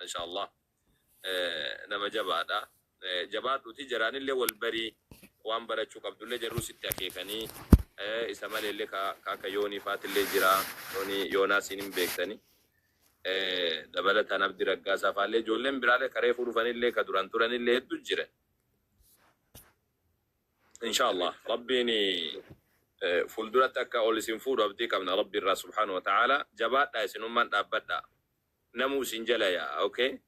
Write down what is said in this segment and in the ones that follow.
Masha Allah, nama jabaadha. Jabaadhuuti jaraanillee wal barii, waan barachuu qabdullee jarruu sitti akeekanii. Isa maleellee ka akka Yoonii faatillee jira. Yoonii Yoonaasiin hin beektani. Dabalataan Abdi Raggaasaa faallee, ijoolleen biraalee karee fuudhufanillee ka duran turanillee hedduu jira. Inshallah Rabbiin fuulduratti akka ol isin fuudhu abdii qabna Rabbi irraa subhaanahu wa ta'ala. Jabaadhaa, isinummaan dhaabbadhaa. Namuu isin jala yaa, okay?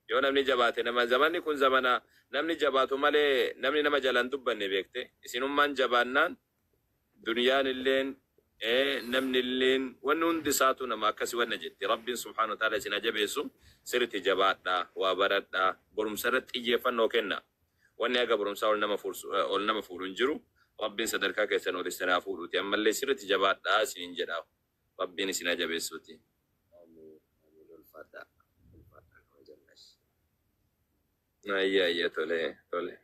Yoo namni jabaate, nama zamanni kun zamana namni jabaatu malee namni nama jalaan dubbanne beekte. Isinummaan jabaannaan duniyaan illeen, namni illeen, wanni hundi isaatu nama akkasi wanna jetti. Rabbiin subhaanahu wa ta'ala isin ajabeessu. Sirriitti jabaadhaa, waa baradhaa, barumsa irratti xiyyeeffannoo kenna. Wanni haga barumsaa ol nama fuursu, ol nama fuudhu hin jiru. Rabbiin sadarkaa keessan ol isin haa fuudhuuti. Ammallee sirriitti jabaadhaa isiniin jedha. Rabbiin isin ajabeessuuti. Amiin, amiin, ulfaadhaa, ulfaadhaa, kabajamnaas. Ayya, ayya, tole, tole.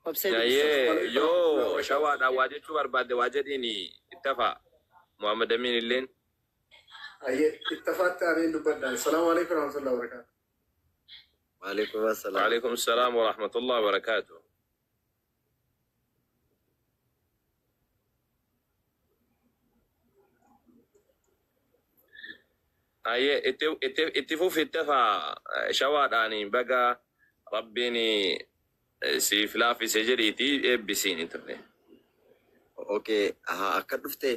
Obsee dubbisa. Ayyee, yoo Shawaadhaan waa jechuu barbaadde waa jedhiini ittafa. Muhammad Amin illeen. Ayyee, ittafaatti aaneen dubbadha. Assalaamu alaikum warahmatullahi wabarakatuh. Waalaikum assalaam. وعليكم السلام ورحمة الله وبركاته. Ayyee, itti fufi ittafa. Shawaadhaan baga Rabbiin siif laaffise jedhiiti eebbisiini tole. Okay, aha, akka dhufte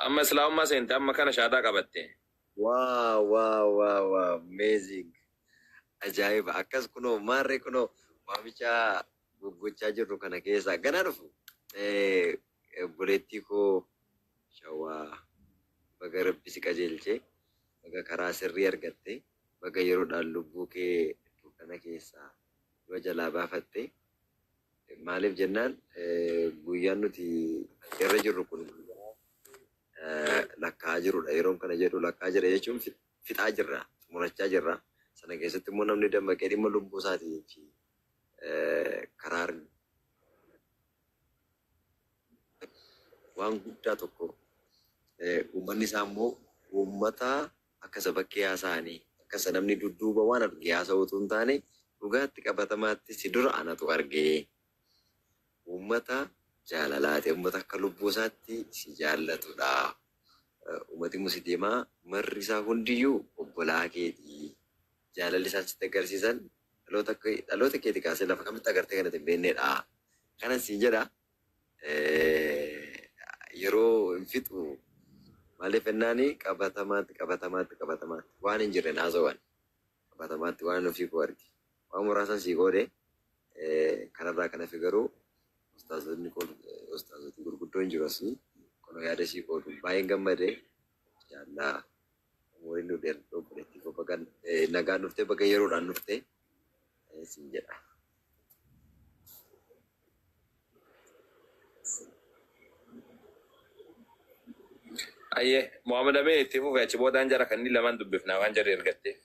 Amma islaamummaa seente, amma kana shaadaa qabatte. Wow, amazing. Ajaa'iba! Akkas kunoo maarree, kunoo waamicha goggochaa jirru kana keessa ganaa dhufu. Obboleettii koo Shawaa, baga Rabbi si qajeelche, baga karaa sirrii argatte, baga yeroodhaan lubbuu kee dukkana keessaa du'a jalaa baafatte. Maaliif jennaan, guyyaan nuti irra jirru kun lakkaa'aa jirudha. Yeroon kana jedhu lakkaa'aa jira jechuun fixaa jirra, xumurachaa jirra. Sana keessatti immoo namni dammaqee dhimma lubbuu isaatii fi karaa waan guddaa tokko, uummanni isaa immoo uummata akka isa bakkee haasa'anii, akka isa namni dudduuba waan arge haasa'u utuu hin taane, dhugaatti qabatamaatti si dura anatu argee, uummata jaalalaati, uummata akka lubbuu isaatti si jaallatudha. Uummati musliimaa marri isaa hundiyyuu obbolaa keetii. Jaalalli isaan sitti agarsiisan dhaloota keeti kaasee lafa kamitti agartee kanatti hin beeknedha. Kanan siin jedha, yeroo hin fixu. Maaliif jennaani, qabatamaatti, qabatamaatti, qabatamaatti waan hin jirre naasawan, qabatamaatti waan ofii koo arge waan muraasan sii qoode. Kanarraa kan hafe garuu ustaazonni koo, ustaazoti gurguddoon jiru asii, kunoo yaada sii qoodu. Baay'een gammade. Jaallaa umuriin nu dheeradhu. Obboleettii koo, baga nagaan dhuftee, baga yeroodhaan dhuftee siin jedha. Ayyee, Muhammad Amin itti fufe. Achi boodaan jara kanneen lamaan dubbifnaa waan jarri ergatteef.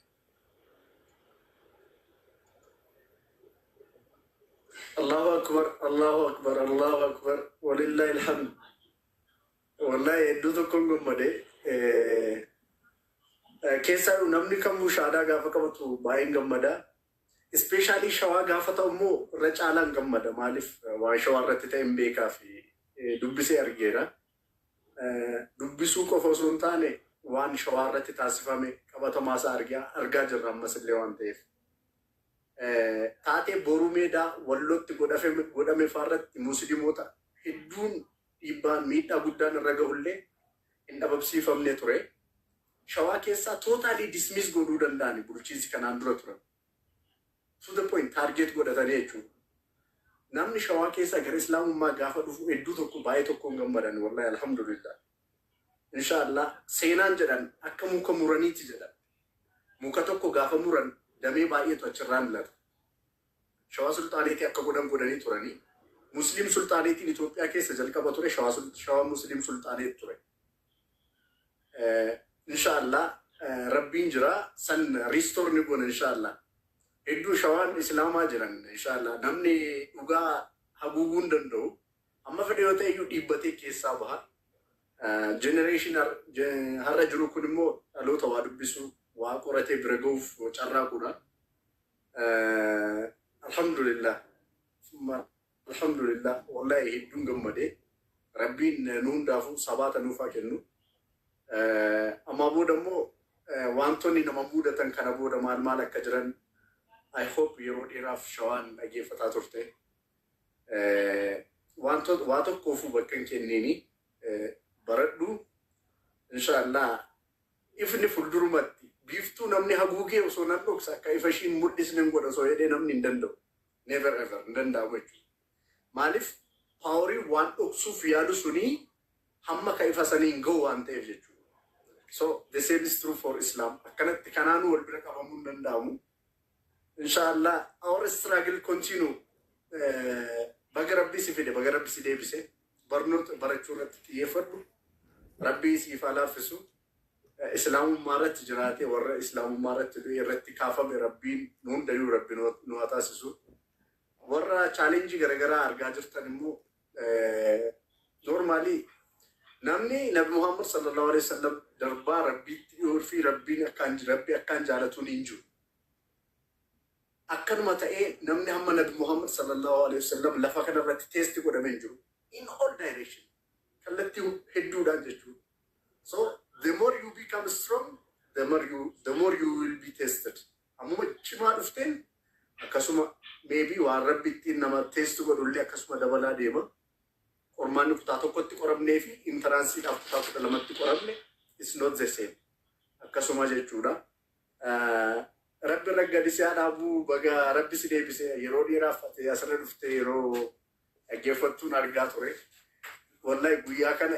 Allahu akbar, Allahu akbar, Allahu akbar. Walillahi alhamd. Wallahi hedduu tokkoon gammade. Keessaa namni kamuu shaadaa gaafa qabatu baay'een gammada. Especially Shawaa gaafa ta'u immoo irra caalaan gammada. Maaliif, waan Shawaa irratti ta'e hin beekaa fi dubbisee argeera. Dubbisuu qofa osoo hin taane, waan Shawaa irratti taasifame qabatamaa isaa argaa jirra ammas illee waan ta'eef. Taatee Boruu Meedaa Wallootti godhame fa'aarratti musliimoota hedduun dhiibbaan miidhaa guddaan irra gahullee hin dhabamsiifamne ture. Shawaa keessaa totally dismiss godhuu danda'ani bulchiinsi kanaan dura turan. To the point target godhatanii jechuudha. Namni Shawaa keessaa gara islaamummaa gaafa dhufu hedduu tokko baay'ee tokkoon gammadan, wallahi alhamdulillah. Inshaallah seenaan jedhan akka muka muraniiti jedhan. Muka tokko gaafa muran damee baay'eetu achirraan lata. Shawaa Sulxaaneetii akka godhan godhanii turanii. Musliim Sulxaaneetiin Itoophiyaa keessa jalqaba ture Shawaa Musliim Sulxaaneet ture. Inshaallah Rabbiin jira, san restore ni goona inshaallah. Hedduu Shawaan islaamaa jiran inshaallah namni dhugaa haguuguu hin danda'u. Amma fedhe yoo ta'e iyyuu dhiibbatee keessaa baha. Generation har'a jiru kun immoo dhaloota waa dubbisuu, waa qoratee bira ga'uuf carraaquudha. Alhamdulillah. Alhamdulillah. Wallahi hedduun gammadee, Rabbiin nu hundaafuu sabaata nuufaa kennu. Ammaa booda immoo wantoonni nama mudatan kana booda maal maal akka jiran, I hope yeroo dheeraaf Shawaan dhaggeeffataa turte. Wantoota waa tokkoofuu bakka hin kenniini, baradhu. Inshaallah ifni fuuldurumatti biiftuu namni haguugee osoo nan dhoksa, akka ifa ishiin mul'isne hin godha osoo jedhee namni hin danda'u. Never ever hin danda'amu jechuudha. Maaliif? Powerii waan dhoksuuf yaalu sunii hamma ka ifa sanii hin ga'u waan ta'eef jechuudha. So the same is true for Islam. Akkanatti kanaanuu wal bira qabamuu hin danda'amu. Inshallah our struggle continue. Baga Rabbi si fide, baga Rabbi si deebise, barnoota barachuu irratti xiyyeeffadhu. Rabbii siif haa laaffisu. Islaamummaa irratti jiraate, warra Islaamummaa irratti du'e irratti kaafame Rabbiin nu hundayyuu Rabbi nu haa taasisu. Warra challenge garaagaraa argaa jirtan immoo, normally namni Nabi Muhammad sallallahu alaihi wasallam darbaa Rabbiitti dhiyoo fi Rabbiin akkaan Rabbi akkaan jaalatuun hin jiru. Akkanuma ta'ee namni hamma Nabi Muhammad sallallahu alaihi wasallam lafa kanarratti test godhamee hin jiru. In all direction. Kallattii hedduudhaan jechuudha. So the more you become strong, the more you will be tested. Ammuma cimaa dhufteen akkasuma maybe waan Rabbi ittiin nama test godhullee akkasuma dabalaa deema. Qormaanni kutaa tokkotti qoramnee fi entranceiidhaaf kutaa 12tti qoramne is not the same. Akkasuma jechuudha. Rabbi irra gadi si haa dhaabuu. Baga Rabbi si deebise. Yeroo dheeraaf ati asirra dhuftee yeroo dhaggeeffattuun argaa ture. Wallahi guyyaa kana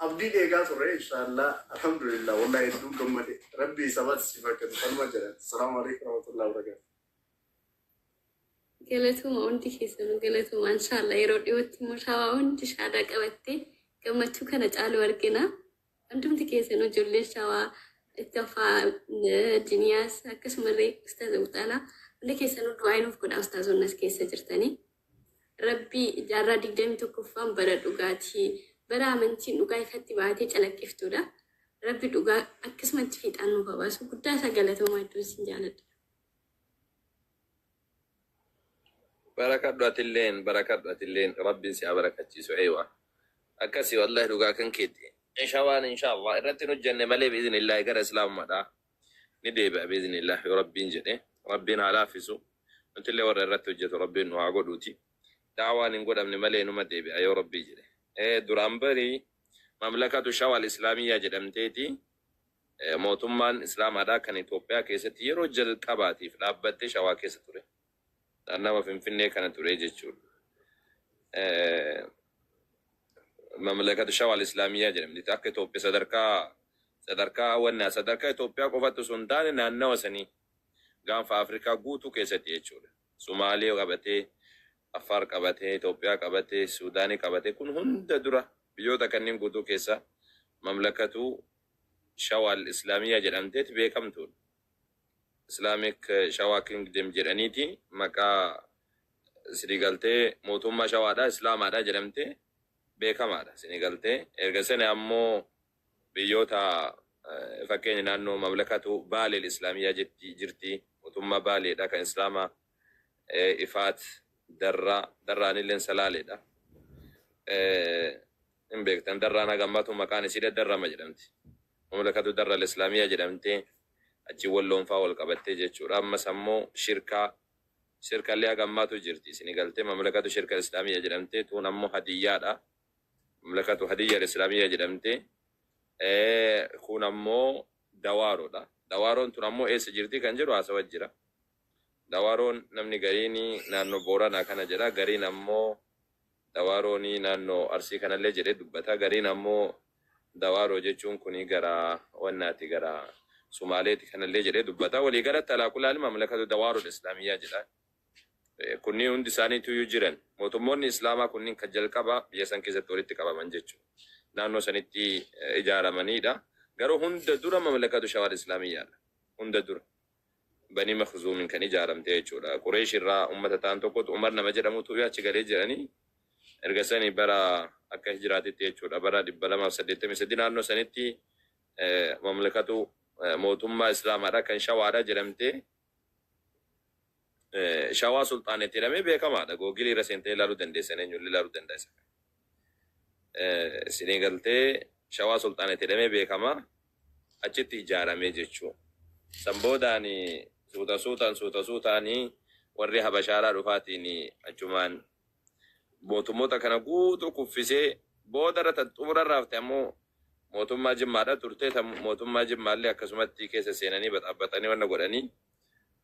abdiin eegaa ture. Inshaallah, alhamdulillah, wallahi hedduun gammade. Rabbi sabatti si fakkatu kanuma jedhan. Assalaamu alaikum warahmatullahi wabarakatuh. Galatuma, hundi keessanuu galatuma. Inshaallah yeroo dhiyootti immoo Shawaa hundi shaadaa qabattee gammachuu kana caalu argina. Hundumti keessanuu, ijoolleen Shawaa itti afaa diniyaas, akkasumallee Ustaaza Uxaalaa, hundi keessanuu du'aa nuuf godhaa, ustaazonni as keessa jirtanii. Rabbi jaarraa 21ffaan bara dhugaatii, bara amantiin dhugaa ifatti baatee calaqqiftuudha. Rabbi dhugaa akkasumatti fiixaan nuuf habaasu. Guddaa isaa galatoomaa, iddoon isin jaaladha. Barakadhu atilleen, barakadhu atilleen, Rabbiin si haa barakachiisu. Eeywa. Akkasii, wallahi dhugaa kan keeti. Shawaan inshallah irratti hin hojjenne malee biiznillaahi gara Islaamummaadha. Ni deebi'a biiznillah yoo Rabbiin jedhe. Rabbiin haa laaffisu. Nutillee warra irratti hojjetu Rabbiin nu haa godhuuti. Daawaan hin godhamne malee numa deebi'a yoo Rabbii jedhe. Duraan barii Mamlakatu Shawal Islaamiyyaa jedhamteeti, mootummaan Islaamaadhaa kan Itoophiyaa keessatti yeroo jalqabaatiif dhaabbattee Shawaa keessa ture. Naannawa Finfinnee kana ture jechuudha. Mamlakatu Shawal Islaamiyyaa jedhamti. Akka Itoophiyaa sadarkaa wannaa sadarkaa Itoophiyaa qofatti osoo hin taane naannawa sanii gaanfa Afrikaa guutuu keessatti jechuudha. Sumaalee qabatee, Affaar qabatee, Itoophiyaa qabatee, Suudaanii qabatee, kun hunda dura biyyoota kanneen guutuu keessa Mamlakatu Shawal Islaamiyyaa jedhamteeti beekamtuudha. Islamic Shawaa Kingdom jedhaniiti maqaa sinigaltee mootummaa Shawaadha, Islaamaadha jedhamtee beekamaadha sinigaltee. Erga sana ammoo biyyoota fakkeenya naannoo Mamlakatu Baaleel Islaamiyyaa jetti jirti, mootummaa Baaleedha kan Islaamaa, Ifaat, Darraa, Darraanilleen Salaaleedha. Hin beektan, Darraan hagammatu maqaan isiidha Darrama jedhamti. Mamlakatu Darra Islaamiyyaa jedhamtee achi Walloonfaa wal qabattee jechuudha. Ammas ammoo Shirkaa, Shirkallee hagammaatu jirti isini galtee, Mamlakatu Shirka Islaamiyyaa jedhamtee. Tuun ammoo Hadiyyaadha. Mamlakatu Hadiyyaa Islaamiyyaa jedhamtee. Kun ammoo Dawaaroodha. Dawaaroon tun ammoo eessa jirti kan jedhu haasawa jira. Dawaaroon namni gariin naannoo Booranaa kana jedha. Gariin ammoo Dawaaroon naannoo Arsii kanallee jedhee dubbata. Gariin ammoo Dawaaroo jechuun kuni gara wannaati, gara Sumaaleeti kanallee jedhee dubbata. Walii galatti alaa kulaali Mamlakatu Dawaaroo Islaamiyyaa jedha. Kunniin hundi isaaniitu iyyuu jiran. Mootummoonni Islaamaa kunniin kan jalqaba biyya san keessatti walitti qabaman jechuudha. Naannoo sanitti ijaaramaniidha. Garuu hunda dura Mamlakatu Shawal Islaamiyyaadha. Hunda dura. Bani Makhzuumin kan ijaaramte jechuudha. Qureesh irraa uummata ta'an tokkotu, Umar nama jedhamutu achi galee jiranii. Erga sanii bara akka hijiraatitti jechuudha bara 283 naannoo sanitti mamlakatu mootummaa Islaamaadha kan Shawaadha jedhamtee Shawaa Sulxaanetti jedhamee beekamaadha. Googilii irra seentee ilaaluu dandeessan, eenyullee ilaaluu dandeessa. Isinii galtee? Shawaa Sulxaanetti jedhamee beekama. Achitti ijaaramee jechuu. San boodaan suuta suutaan suuta suutaanii warri Habashaaraa dhufaatiin achumaan mootummoota kana guutuu kuffisee booda irra xumura irraa hafte ammoo mootummaa Jimmaadha turte. Mootummaa Jimmaallee akkasumatti keessa seenanii baxaabbatanii wanna godhanii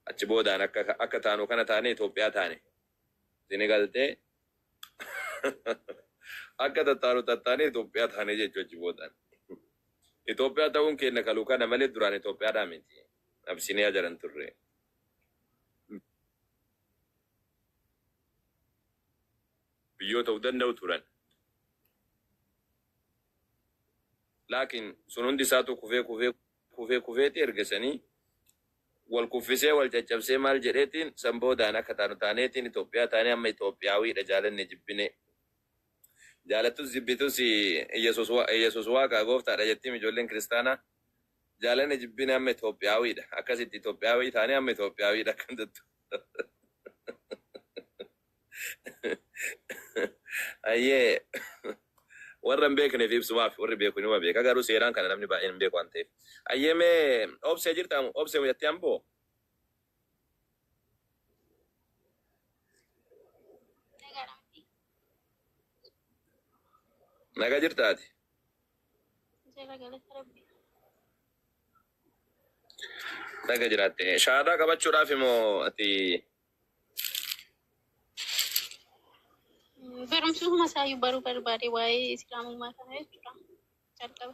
achi boodaan akka taanu kana taane, Itoophiyaa taane. Isinii galtee? Akka tattaanu tattaanee Itoophiyaa taane jechuu achi boodaan. Itoophiyaa ta'uun keenya kaluu kana malee duraan Itoophiyaadhaa miti. Absiniyaa jedhan turre. Biyyoota of danda'u turan. Laakiin sun hundi isaatu kufee kufee kufee kufeeti ergasanii wal kuffisee wal caccabsee maal jedheetiin san boodaan akka taanu taaneetiin Itoophiyaa taanee amma Itoophiyaawiidha, jaalanne jibbine. Jaalattus jibbitus Yesuus Waaqa gooftaadha jettiin ijoolleen kiristaanaa. Jaalanne jibbine amma Itoophiyaawiidha. Akkasitti Itoophiyaawii taanee amma Itoophiyaawiidha kan jettu. Ayyee, warra hin beekneef ibsumaaf, warri beeku inuma beeka, garuu seeraan kana namni baay'een hin beeku waan ta'eef. Ayyee, mee Obsee jirta? Obsee mucattee amboo? Nagaadha miti. Naga jirtaati? Jala galata Rabbi. Naga jiraatte. Shahaadaa qabachuudhaaf immoo ati? Barumsuma isaayyuu baruu barbaade, waa'ee Islaamummaa kana jechuudha. Jalqaba.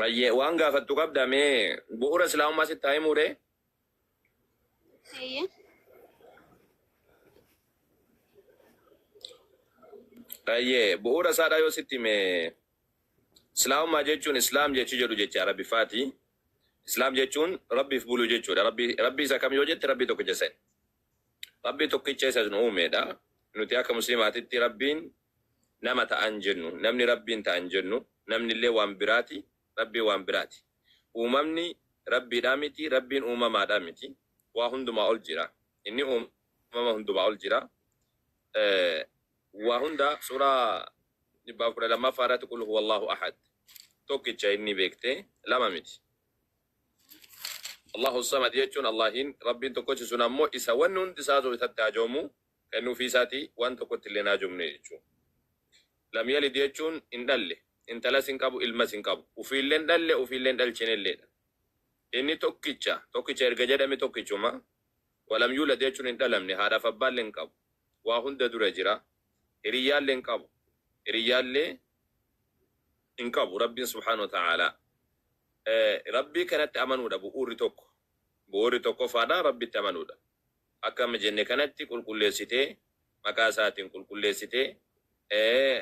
Ayyee, waan gaafattu qabda? Mee bu'uura Islaamummaa sitti haa himuure? Eeyyee. Ayyee, bu'uura isaadhaa yoo sitti hime, Islaamummaa jechuun, Islaam jechuu jedhu jecha Arabiffaati. Islaam jechuun Rabbiif buluu jechuudha. Rabbi isa kam yoo jette, Rabbi tokkicha sani. Rabbi tokkicha isa nu uumedha. Nuti akka Muslimaatitti Rabbiin nama ta'an jennu. Namni Rabbiin ta'an jennu. Namni illee waan biraati. Rabbiin waan biraati. Uumamni Rabbiidhaa miti. Rabbiin uumamaadhaa miti. Waa hundumaa ol jira. Inni uumama hundumaa ol jira. Waa hunda suuraa 112ffaa irratti قل هو الله أحد. Tokkicha inni, beekte, lama miti. الله الصمد jechuun Allahin Rabbiin tokkochi sun ammoo isa wanni hundi isaatu isatti hajoomu kennuufii isaati, waan tokkotti illee hin hajoomne jechuudha. لم يلد jechuun hin dhalle, intalas hin qabu, ilmas hin qabu. Ufiillee hin dhalle, ufiillee hin dhalchinelleedha. Inni tokkicha, tokkicha erga jedhame tokkichuma. ولم يولد jechuun hin dhalamne, haadhaaf abbaallee hin qabu. Waa hunda dura jira. Hiriyyaallee hin qabu. Hiriyyaallee hin qabu Rabbiin سبحانه وتعالى. Rabbii kanatti amanuudha bu'uurri tokko. Bu'uurri tokkoffaadha, Rabbitti amanuudha. Akka amma jenne kanatti qulqulleessitee, maqaa isaatiin qulqulleessitee,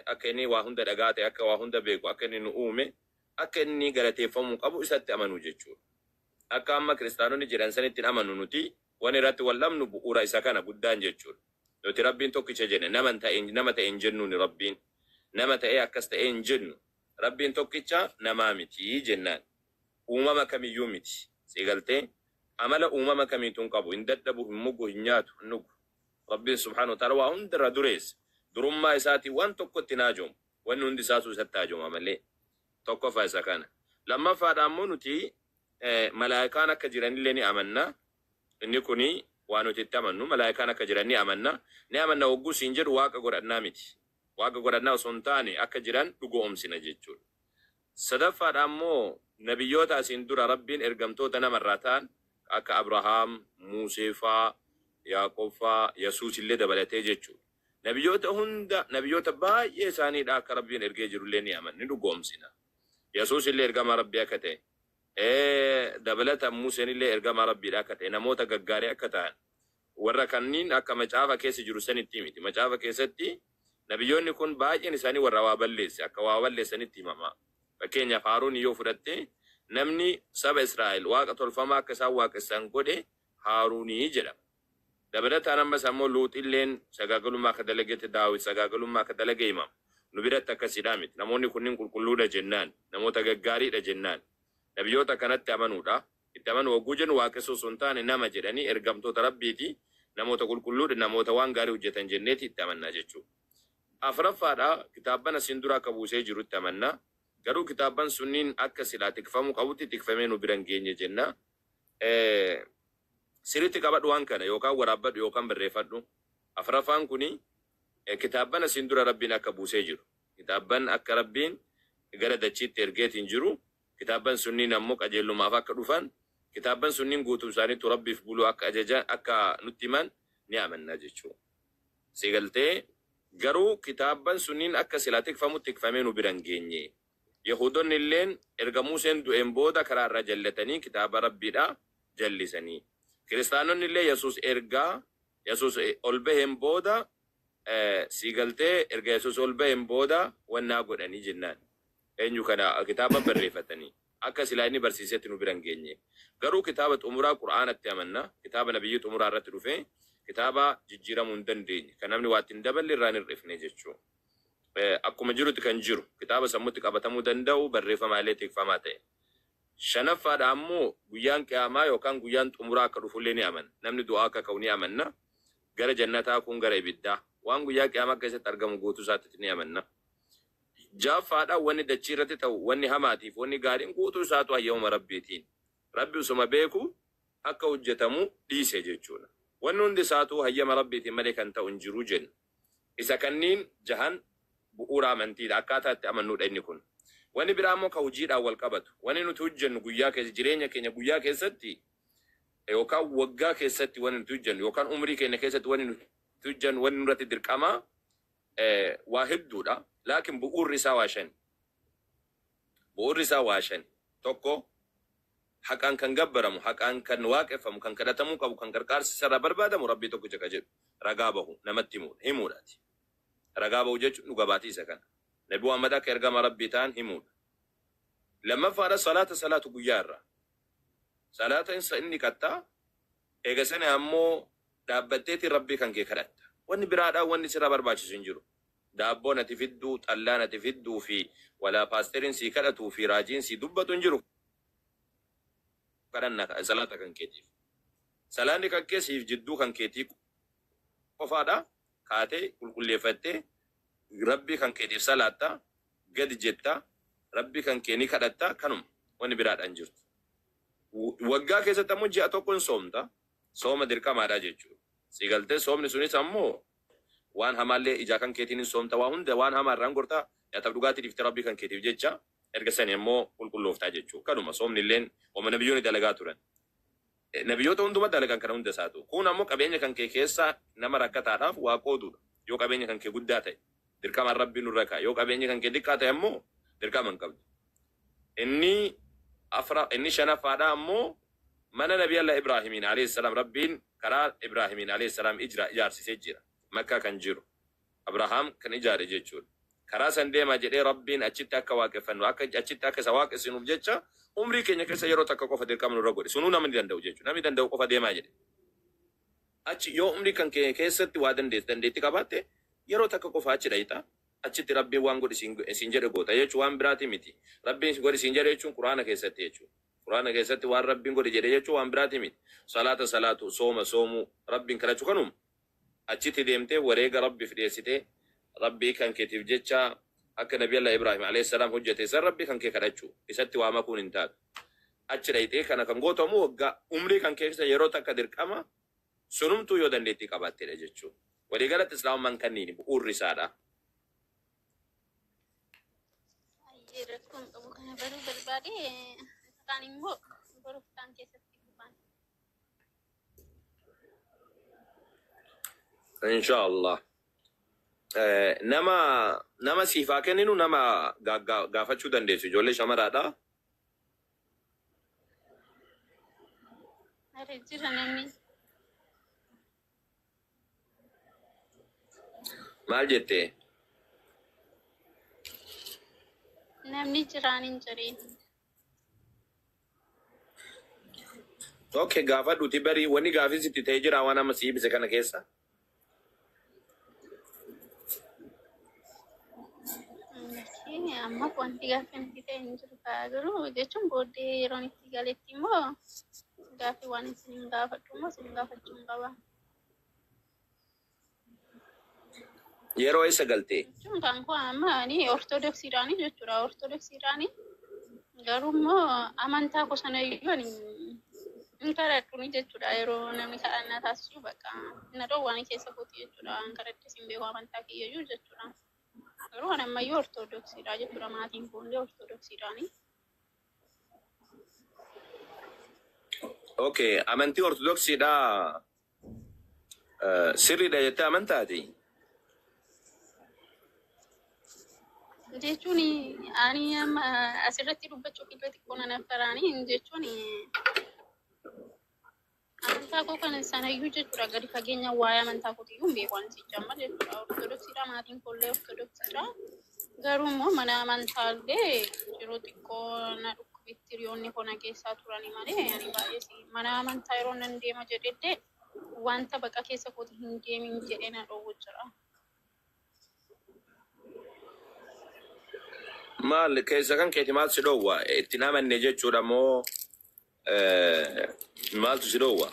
akka inni waa hunda dhagaa ta'e, akka waa hunda beeku, akka inni nu uume, akka inni galateeffamuu qabu isatti amanuu jechuudha. Akka amma kiristaanonni jedhan sanitti hin amanu nuti, waan irratti wal dhabnu bu'uura isa kana guddaan jechuudha. Nuti Rabbiin tokkicha jenne, nama ta'e, nama ta'e hin jennuuni Rabbiin. Nama ta'ee akkas ta'e hin jennu. Rabbiin tokkicha, namaa miti jennaan. Uumama kamiyyuu miti. Siigaltee? Amala uumama kamiitu hin qabu. Hin dadhabu, hin mugu, hin nyaatu, hin dhugu. Rabbiin سبحانه وتعالى waa hundarra dureessa. Durummaa isaatii waan tokkotti hin hajoomu. Wanni hundi isaatu isatti hajooma malee. Tokkoffaa isa kana. Lammaffaadha ammoo nuti malaayikaan akka jiranillee ni amanna. Inni kuni waan nuti itti amannu, malaayikaan akka jiran ni amanna. Ni amanna hogguu siin jedhu Waaqa godhannaa miti. Waaqa godhannaa osoo hin taane akka jiran dhugoomsina jechuudha. Sadaffaadha ammoo nabiyyoota asiin dura Rabbiin ergamtoota namarraa ta'an akka Abrahaam, Musee faa, Yaaqoob faa, Yesuus illee dabalatee jechuudha. Nabiyyoota hunda, nabiyyoota baay'ee isaaniidha akka Rabbiin ergee jirullee ni amanna, ni dhugoomsina. Yesuus illee ergamaa Rabbii akka ta'e, dabalata Museen illee ergamaa Rabbiidha akka ta'e, namoota gaggaarii akka ta'an, warra kanniin akka macaafa keessa jiru sanitti miti. Macaafa keessatti nabiyyoonni kun baay'een isaanii warra waa balleesse, akka waa balleessanitti himama. Fakkeenyaaf Haaruun yoo fudhatte, namni saba Israa'el waaqa tolfamaa akka isaan waaqessan godhe Haaruunii jedhama. Dabalataan ammas ammoo Luuxilleen sagaagalummaa akka dalagetti, Daawit sagaagalummaa akka dalage himama. Nu biratti akkasidhaa miti. Namoonni kunniin qulqulluudha jennaan. Namoota gaggaariidha jennaan. Nabiyyoota kanatti amanuudha. Itti amanuu hogguu jennu waaqessuu osoo hin taane nama jedhanii ergamtoota Rabbiiti. Namoota qulqulluudha, namoota waan gaarii hojjetan jenneeti itti amannaa jechuudha. Afraffaadha, kitaabban asiin dura akka buusee jirutti amanna. Garuu kitaabban sunniin akka silaa tikfamuu qabutti tikfamee nu bira hin geenye jenna. Sirriitti qabadhu waan kana yookaan waraabbadhu yookaan barreeffadhu. Afraffaan kuni kitaabban asiin dura Rabbiin akka buusee jiru. Kitaabban akka Rabbiin gara dachiitti ergeetiin jiru. Kitaabban sunniin ammoo qajeellumaaf akka dhufan. Kitaabban sunniin guutuu isaaniitu Rabbiif buluu akka ajajan akka nutti himan ni amanna jechuudha. Si galtee? Garuu kitaabban sunniin akka silaa tikfamu tikfamee nu bira hin geenye. Yahuudonni illeen erga Museen du'een booda karaa irraa jallatanii kitaaba Rabbiidha jallisanii. Kiristaanonni illee Yesuus erga Yesuus ol baheen booda, si galtee, erga Yesuus ol baheen booda wannaa godhanii jennaan. Eenyu kana kitaaba barreeffatanii akka silaa inni barsiisetti nu bira hin geenye. Garuu kitaaba xumuraa Qur'aanatti amanna. Kitaaba nabiyyi xumuraa irratti dhufe, kitaaba jijjiiramuu hin dandeenye, kan namni waa ittiin daballe irraa hin hir'ifne jechuudha. Akkuma jirutti kan jiru kitaaba sammuutti qabatamuu danda'u, barreeffamaalee tikfamaa ta'e. Shanaffaadha ammoo guyyaan qiyaamaa yookaan guyyaan xumuraa akka dhufullee ni amanna. Namni du'aa akka ka'u ni amanna. Gara jannataa kun gara ibiddaa. Waan guyyaa qiyaamaa keessatti argamu guutuu isaatti ni amanna. Ja'affaadha, wanni dachii irratti ta'u, wanni hamaatiif wanni gaariin guutuu isaatu hayyamuma Rabbiitiin. Rabbi osuma beeku akka hojjetamu dhiise jechuudha. Wanni hundi isaatu hayyama Rabbiitiin malee kan ta'u hin jiru jenna. Isa kanniin jahan bu'uura amantiidha. Akkaataa itti amannuudha inni kun. Wanni biraa immoo ka hojiidhaan wal qabatu. Wanni nuti hojjennu guyyaa keessa, jireenya keenya guyyaa keessatti yookaan waggaa keessatti wanni nuti hojjennu yookaan umrii keenya keessatti wanni nuti hojjennu, wanni nurratti dirqamaa waa hedduudha. Laakiin bu'uurri isaa waa shani. Bu'uurri isaa waa shani. Tokko, haqaan kan gabbaramu, haqaan kan waaqeffamu, kan kadhatamuu qabu, kan gargaarsi isarraa barbaadamu Rabbii tokkicha ka jedhu ragaa bahu namatti himuudha. Himuudhaati. Ragaa bahu jechuun dhuga baatii isa kana. Nabi Muhammad akka ergama Rabbii ta'an himuudha. Lammaffaadha, salaata salaatu guyyaa irraa. Salaata inni qattaa eega sana ammoo dhaabbatteetiin Rabbii kan kee kadhatta. Wanni biraadhaa wanni sirraa barbaachisu hin jiru. Daabboo nati fidduu, xallaa nati fidduu fi walaa paasteriin sii kadhatuu fi raajiin sii dubbatu hin jiru kadhanna salaata kan keetiif. Salaanni kan kee siif jidduu kan keetii qofaadha. Kaatee qulqulleeffattee Rabbii kan keetiif salaatta, gadi jetta, Rabbii kan kee ni kadhatta, kanuma, wanni biraadhaan jirtu. Waggaa keessatti ammoo ji'a tokko hin soomta. Sooma dirqamaadha jechuudha. Si galtee? Soomni sunis ammoo waan hamaallee ijaa kan keetiin hin soomta, waa hunda waan hamaa irraan gorta, nyaataaf dhugaatii dhiiftee Rabbii kan keetiif jecha erga sani ammoo qulqullooftaa jechuudha. Kanuma soomni illeen wama nabiyyoonni dalagaa turan. Nabiyyoota hunduma dalagan kana hunda isaatu. Kun ammoo qabeenya kan kee keessaa nama rakkataadhaaf waa qooduudha. Yoo qabeenya kan kee guddaa ta'e dirqamaan Rabbii nurra kaa'a. Yoo qabeenya kan kee xiqqaa ta'e ammoo dirqama hin qabdu. Inni afra, inni shanaffaadha ammoo mana Nabii Allah Ibraahimiin alayhi salaam Rabbiin karaa Ibraahimiin alayhi salaam ijra ijaarsisee jira. Makkaa kan jiru. Abrahaam kan ijaare jechuudha. Karaa san deemaa jedhee Rabbiin achitti akka waaqeffannu, akka achitti akka isa waaqessinuuf jecha umrii keenya keessa yeroo takka qofa dirqama nurra godhe. Sunuu namni danda'u jechuudha. Namni danda'u qofa deemaa jedhe. Achi yoo umrii kan kee keessatti waa dandeessu, dandeetti qabaatte, yeroo takka qofa achi dhayxa. Achitti Rabbiin waan godhi siin jedhe goota jechuun waan biraati miti. Rabbiin godhi siin jedhe jechuun Quraana keessatti jechuudha. Quraana keessatti waan Rabbiin godhi jedhe jechuun waan biraati miti. Salaata salaatu, sooma soomuu, Rabbiin kadhachuu kanuma. Achitti deemtee wareega Rabbiif dhiyeessitee Rabbii kan keetiif jecha akka Nabi Allah Ibrahim alayhi salaam hojjete san Rabbii kan kee kadhachuu, isatti waa makuun hin taatu. Achi dhayxee kana kan gootamu waggaa umrii kan keessa yeroo takka dirqama, sunumtuu yoo dandeettii qabaattedha jechuudha. Waliigalatti Islaamummaan kanniini bu'uurri isaadha. Ayyee, rakkoon qabu, kana baruu barbaade. Isaan immoo boroftaan keessatti fufan. Inshallah. Nama siif haa kenninu, nama gaafachuu dandeessu ijoollee shamaraadha. Are jira namni. Maal jettee? Namni jiraan hin jireen. Okay, gaafadhuuti bari wanni gaafii sitti ta'ee jira waan amma si ibse kana keessa. Amma wanti gaaffii natti ta'e hin jiru ta'a garuu jechuun booddee yeroon itti galetti immoo gaaffii waan isin hin gaafadhu immoo isin gaafachuu hin qaba. Yeroo eessa galtee? Jechuun kan koo amma ani ortodoksiidhaani jechuudha. Ortodoksiidhaani garuu immoo amantaa koo sana iyyuu ani hin kadhadhuuni jechuudha. Yeroo namni kadhannaa taasisu bakka na dhoowwaan keessa kooti jechuudha. Hin kadhadhes hin beeku amantaa kiyyayyuu jechuudha. Garuu ani ammayyuu ortodoksiidha jechuudha. Maatiin koo illee ortodoksiidhaani. Okay, amantii ortodoksiidha sirriidha jettee amantaati? Jechuun ani amma asirratti dubbachuuf illee xiqqoo nan affaraani jechuun amantaa koo kan sanayyuu jechuudha gadi fageenya waa'ee amantaa kootiyyuu hin beeku ani sicha amma jechuudha. Ortodoksiidha, maatiin koollee ortodoksiidha. Garuu immoo mana amantaa illee yeroo xiqqoo na dhukkubitti hiriyoonni koo na keessaa turani malee ani baay'ee mana amantaa yeroo nan deema jedhellee wanta baqa keessa kooti hin deemin jedhee na dhoowwu jira. Maal keessa kan keeti maal si dhoowwa? Ittiin amanne jechuudha moo maaltu si dhoowwa?